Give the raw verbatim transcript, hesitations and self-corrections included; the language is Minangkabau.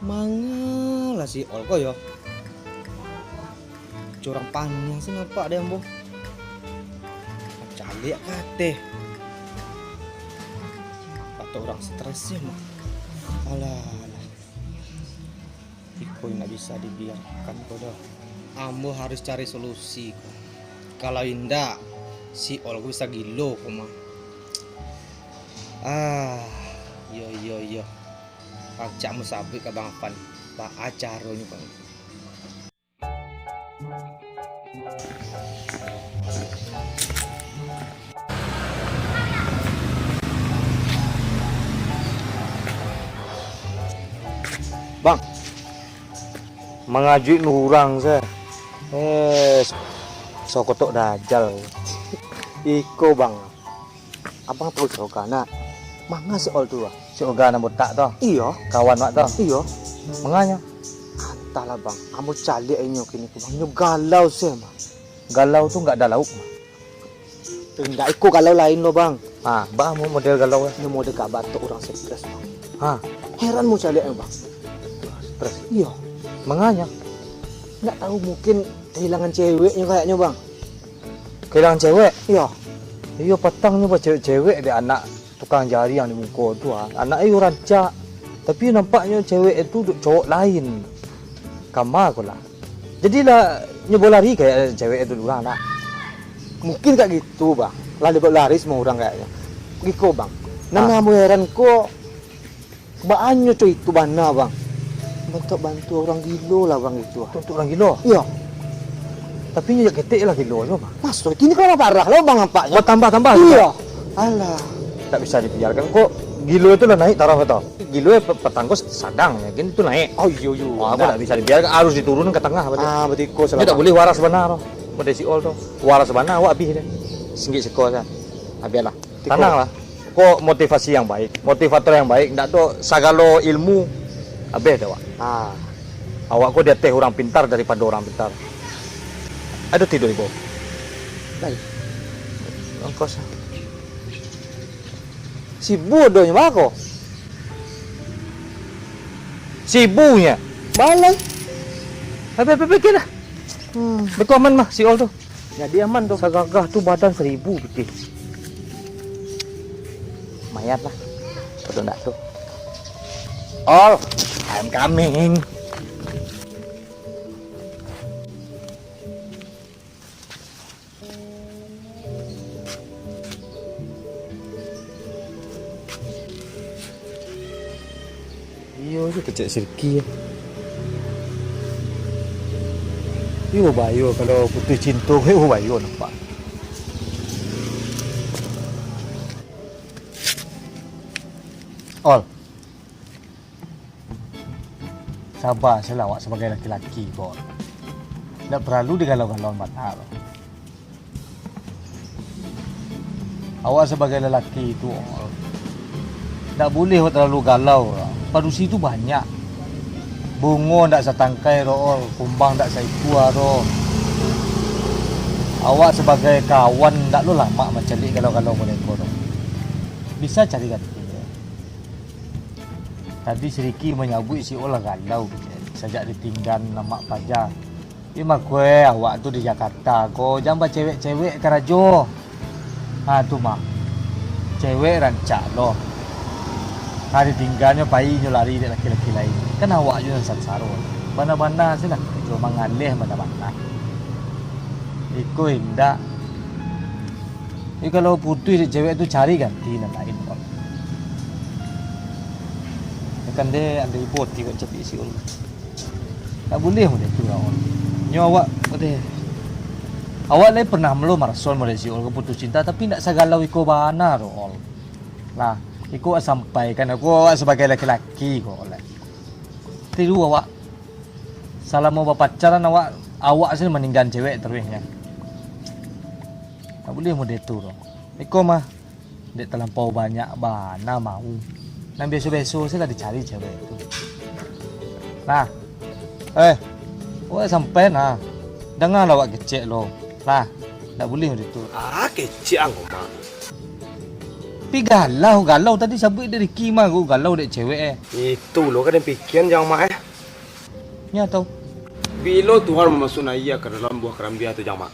Mangalah si Ol ko yo. Curang paniang se nampak di ambo. Caliak ka ateh. Atau urang stres se mah. Alah, alah. Iko indak bisa dibiarkan ko doh. Ambo harus cari solusi ko. Kalau indak, si Ol ko bisa gilo ko mah. Ah, iyo, iyo, iyo. Rancak ambo sabuik ka Bang Afan. Baa caronyo, Bang? Bang, mangajuik urang se. Eh, so-, sokotok dajal. Iko, Bang. Abang tahu si Oga, nak? Manga si Ol tu, Bang? Si Oga nan botak tu? Iyo. Kawan wak tu? Iyo. Manganyo? Antahlah, Bang. Ambo caliak inyo kini ko, Bang. Inyo galau se, Bang. Galau tu nggak ada lauk, Bang? Indak, iko galau lain lo, Bang. Ah, baa model galau lah. Inyo model ka batok urang stres, Bang. Ha. Heran ambo caliaknyo, Bang. Stres? Iyo. Manganyo? Ndak tahu, mungkin kehilangan ceweknyo kayaknyo, Bang. Kehilangan cewek? Iyo. Iyo, patang nyo bacewek-cewek dek anak tukang jariang di muko tu, ah. Anak iyo rancak. Tapi nampaknyo cewek itu dek cowok lain. Kama ko lah. Jadilah nyo bawa lari kayak cewek itu urang, nak. Mungkin kayak gitu, Bang. Lah dibawa lari semua urang kayaknyo. Iko, Bang. Nan Ah. ambo heran ko, Baanyo co itu bana, Bang. Bantuak-bantuak urang gilo lah, Bang, itu, ah. Bantuak urang gilo? Iyo. Tapi inyo jak ketek lah gilonyo, Bang. Maso kini kalau parah lo, Bang, nampaknyo. Batambah-tambah tu, Iyo. Bang? Alah. Tak bisa dibiarkan. Kok gilo itu lah naik taraf tu? Gilo pe-, patang ko sadang, ya, kini tu naik. Oh, iyo, iyo. Oh, aku Nah. tak bisa dibiarkan, harus diturunkan ke tengah, betul. Ah, betul, iko Inyo tak salah, Bang. boleh waras bana tu. Model si Ol tu. Waras bana, awak habis deh. Singgik seko saja. Habis lah. Tiko. Tanang lah. Ko motivasi yang baik, motivator yang baik, ndak tu sagalo ilmu abih dek awak. Ah. Awak ko di ateh urang pintar daripado urang pintar. Ado tidur ibo? Lai. Ongkos. Sibu adonyo bako. Sibunyo. Balai. Abih, abih, abih, kira. Hmm. Beko aman mah si Ol tu. Jadi aman tu. Sagagah tu badan saribu pitih. Lumayan lah. Betul ndak tu? Ol, I'm coming. Iyo je kecek si Riki. Iyo bayo kalau putus cinto, iyo bayo nampak. Ol. Saba sajolah awak sabagai laki-laki ko. Ndak paralu digalau-galau bana. Awak sabagai lalaki tu, ndak buliah awak talalu galau. Padusi tu banyak. Bungo ndak satangkai doh, Ol. Kumbang ndak saikua doh. Awak sabagai kawan, ndak lo lamak mancaliak galau-galau model ko doh. Bisa cari ganti. Tadi si Riki manyabuik si Ol lah galau, sajak ditinggan amak paja. Tapi mako eh, awak tu di Jakarta ko, jan bacewek-cewek karajo. Ha, tu mah. Cewek rancak lo. Ha, ditingganyo pai nyo lari dek laki-laki lain. Kan awak juo nan sansaro. Bana-bana se lah, karajo mangaleh bana-bana. Iko indak. Jadi kalau putuih dek cewek tu, cari ganti nan lain, Ol. Kan deh, andai ibo ati kok cabiak si Ol. Tak buliah model tu lah, Ol. Nyo awak, model, awak lai pernah lo maraso model si Ol ko putus cinta, tapi ndak sagalau iko bana tu, Ol. Lah, iko awak sampaikan, aku awak sabagai laki-laki ko, Ol. Tiru awak. Salamo bapacaran awak, awak se maninggan cewek taruih nyo. Tak buliah model tu doh. Iko mah, dek talampau banyak bana mau. Nan biaso-biaso se lah dicari cewek tu. Nah. Eh, awak sampai nah. Danga lah awak kecek lo. Lah, ndak buliah mode tu. Ah, kecek ang ko, Mak. Pi galau, galau tadi sabuik dek Riki mah, ko galau dek cewek eh. Itu lo ka den pikian jang, Mak eh. Nya tau. Bilo Tuhan mamasuakan aia ka dalam buah karambia tu jang, Mak.